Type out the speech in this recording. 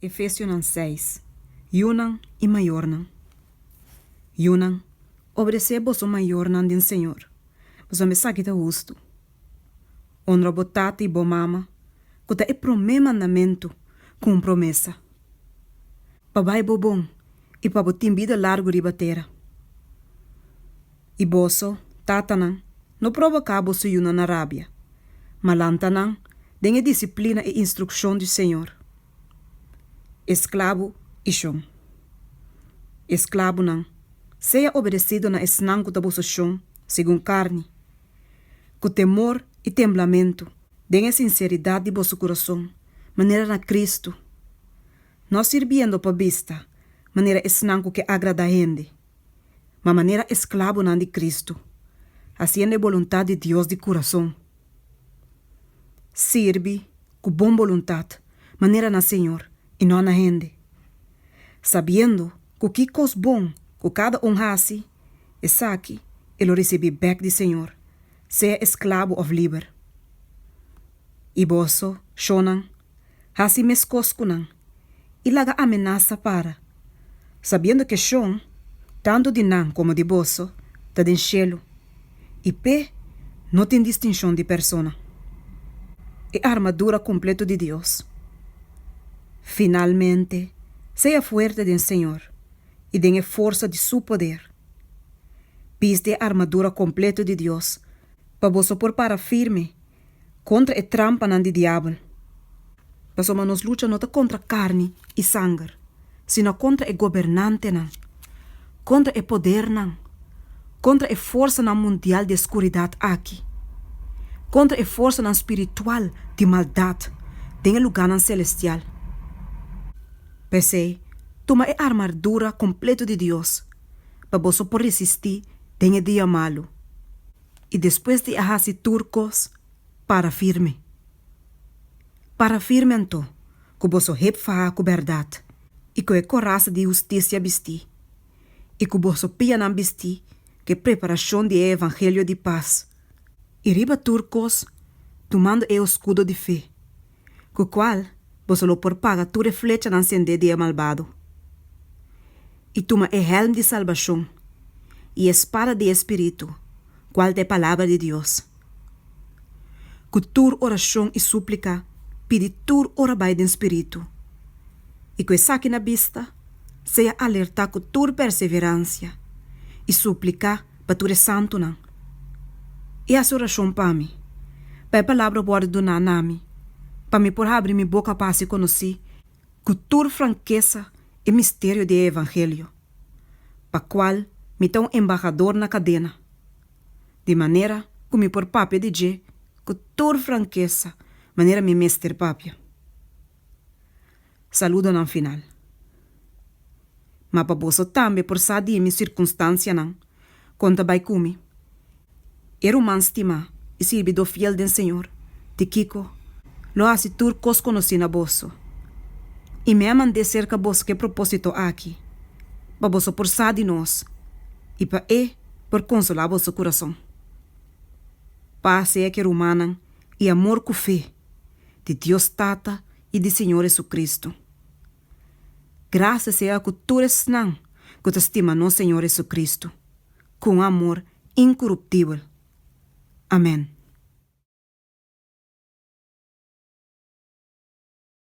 Efesionan seis, Yunan i mayornan. Yunan, obedesé boso mayornan den Señor, pasobra esaki ta hustu. Honra bo tata i bo mama, ku ta e promé mandamentu ku un promesa, pa bai bo bon i pa bo tin bida largu riba tera. I boso, tatanan, no proboká boso yunan na rabia, ma lanta nan den e disiplina i instrukshon di Señor. Esklabu i shon. Esklabunan, sea obedesido na esnan ku ta boso shon segun karni, ku temor i temblamentu den e sinseridat di boso kurason, manera na Kristu, no sirbiendo pa bista manera esnan ku ke agradá hende, ma manera esklabunan di Kristu, hasiendo e boluntat di Dios di kurason. Sirbi ku bon boluntat, manera na Señor i no na hende, sabiendo ku ki kos bon ku kada un hasi, esaki e lo risibí bèk di Señor, sea esklabu òf liber. I boso, shonnan, hasi meskos ku nan, i laga amenasa para, sabiendo ke shon, tantu di nan komo di boso, ta den shelu, i p'e no tin distinshon di persona. E armadura kompleto di Dios. Finalmente, sea fuerte den Señor i den e forsa di Su poder. Bisti e armadura kompleto di Dios pa boso por para firme kontra e trampanan di Diabel. Pasobra nos lucha no ta kontra karni i sanger, sino kontra e gobernantenan, kontra e podernan, kontra e forsanan mundial di e skuridat aki, kontra e forsanan spiritual di maldat den e lugánan selestial. P'esei, tuma e armadura kompleto di Dios pa boso por resistí den e dia malu. I despues di a hasi tur kos, para firme. Para firme anto, ku boso hep fahá ku bèrdat, i ku e korasa di hustisia bistí, i ku boso pianan bistí ku e preparashon di e evangelio di pas, i riba tur kos tumando e oskudo di fe, ku kual boso lo por paga tur e flechanan sendé di e malbado. I tuma e hèlm di salbashon i e spada di e spiritu, kual ta e palabra di Dios. Ku tur orashon i súplika pidi tur ora bai den spiritu, i ku esaki na bista, sea alertá ku tur perseveransia i supliká pa tur e santunan. I hasi orashon pa mi, pa e palabra wòrdu duná na mi, pa mi por habri mi boka pa hasi konosí ku tur frankesa e misterio di e evangelio, pa kual mi ta un embahador na kadena, di manera ku mi por papia di dje ku tur frankesa manera mi mester papia. Saludonan final. Ma pa boso tambe por sa di mi sirkunstansianan, kon ta bai ku mi. E ruman stimá i sirbidó fiel den Señor, Tikiko, lo hasi tur kos konosí na boso. I mi a mand'é serka boso ku e propósito aki, pa boso por sa di nos i pa e por konsolá boso kurason. Pas sea ku e rumannan i amor ku fe di Dios Tata i di Señor Jesucristo. Gracia sea ku tur esnan ku ta stima nos Señor Jesucristo ku un amor inkuruptibel. Amen.